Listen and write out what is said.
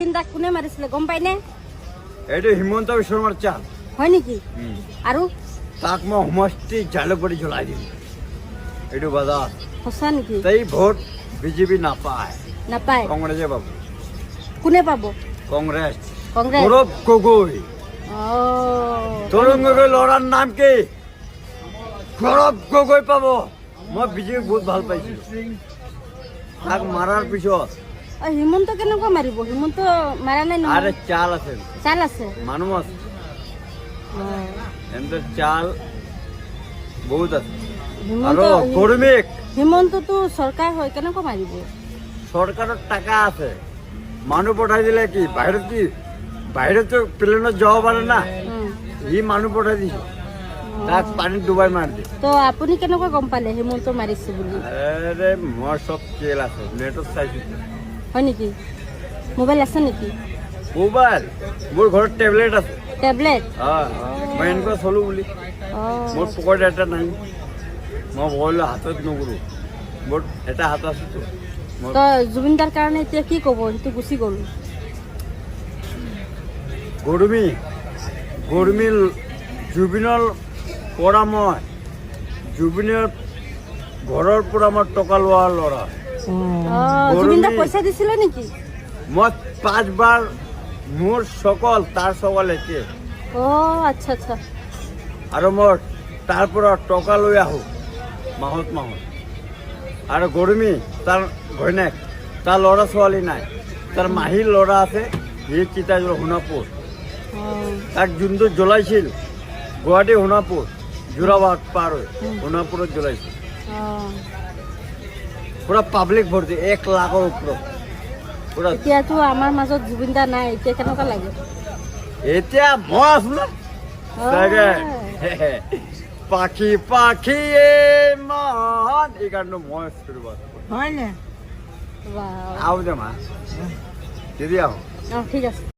জুবিন দাক কোনে মাৰিছিলে গম পাইনে? এইটো হিমন্ত বিশ্ব শৰ্মাৰ চাল। হয় নেকি? আৰু তাক মই সমষ্টি জালুকবাৰী জ্বলাই দিম, এইটো বজাৰ। সঁচা নেকি? তাই ভোট বিজেপি নাপায়। নাপায়? কংগ্ৰেছে পাব। কোনে পাব? কংগ্ৰেছ। কংগ্ৰেছ। গৌৰৱ গগৈ। তৰুণ গগৈ ল'ৰাৰ নাম কি? গৌৰৱ গগৈ পাব। মই বিজেপি বহুত ভাল পাইছিলো, তাক মাৰাৰ পিছত। অ, হিমন্ত কেনেকুৱা মাৰিব? হিমন্ত মাৰা নাই নহয়। আৰে, চাল আছে। চাল আছে। মানুহ আছে। এহঁতৰ চাল বহুত আছে। হিমন্ত আৰু কৰ্মীক হিমন্তটো চৰকাৰ হয়, কেনেকুৱা মাৰিব? চৰকাৰৰ টকা আছে, মানুহ পঠাই দিলে কি বাহিৰত, কি বাহিৰতো প্লেনত যাব পাৰে না। সি মানুহ পঠাই দিছে, তাক পানীত ডুবাই মাৰি দিয়ে। তো আপুনি কেনেকুৱা গম পালে হিমন্ত মাৰিছে বুলি? আৰে, মই চব চেল আছে, নেটত চাইছো। হয় নেকি? মোবাইল আছে নেকি? মোবাইল, মোৰ ঘৰত টেবলেট আছে। টেবলেট? অঁ, মই এনেকুৱা চলো বুলি। মোৰ পকেট এটা নাই, মই মোবাইল হাতত নকৰোঁ। মোৰ এটা হাত আছেতো মোৰ। তো জুবিন দাৰ কাৰণে এতিয়া কি ক'ব? সেইটো গুচি গ'ল। গৰমী গৰমী জুবিনৰ পৰা, মই জুবিনৰ ঘৰৰ পৰা মই টকা লোৱা ল'ৰা। জুবিন দাক পইচা দিছিলে নেকি? মই পাঁচবাৰ, মোৰ সকল তাৰ সকল একে। অ, আচ্ছা আচ্ছা। আৰু মই তাৰ পৰা টকা লৈ আহোঁ মাহত মাহত। আৰু গৰমী তাৰ ঘৈণীয়েক, তাৰ ল'ৰা ছোৱালী নাই, তাৰ মাহীৰ ল'ৰা আছে, সি চিতাই সোণাপুৰ। তাক যোনটো জ্বলাইছিল, গুৱাহাটী সোণাপুৰ, যোৰাবাট পাৰ হৈ সোণাপুৰত জ্বলাইছিল। পুৰা পাব্লিক ভৰ্তি, 1 লাখৰ ওপৰত পুৰা। এতিয়াতো আমাৰ মাজত জুবিন দা নাই, এতিয়া কেনেকুৱা লাগে? এতিয়া মই আছো না। চাগে পাখি পাখিয়ে মান, এই গানটো মই কৰিব। হয়নে? Wow. আহো দে মা, দিদি, আহো। অ, ঠিক আছে।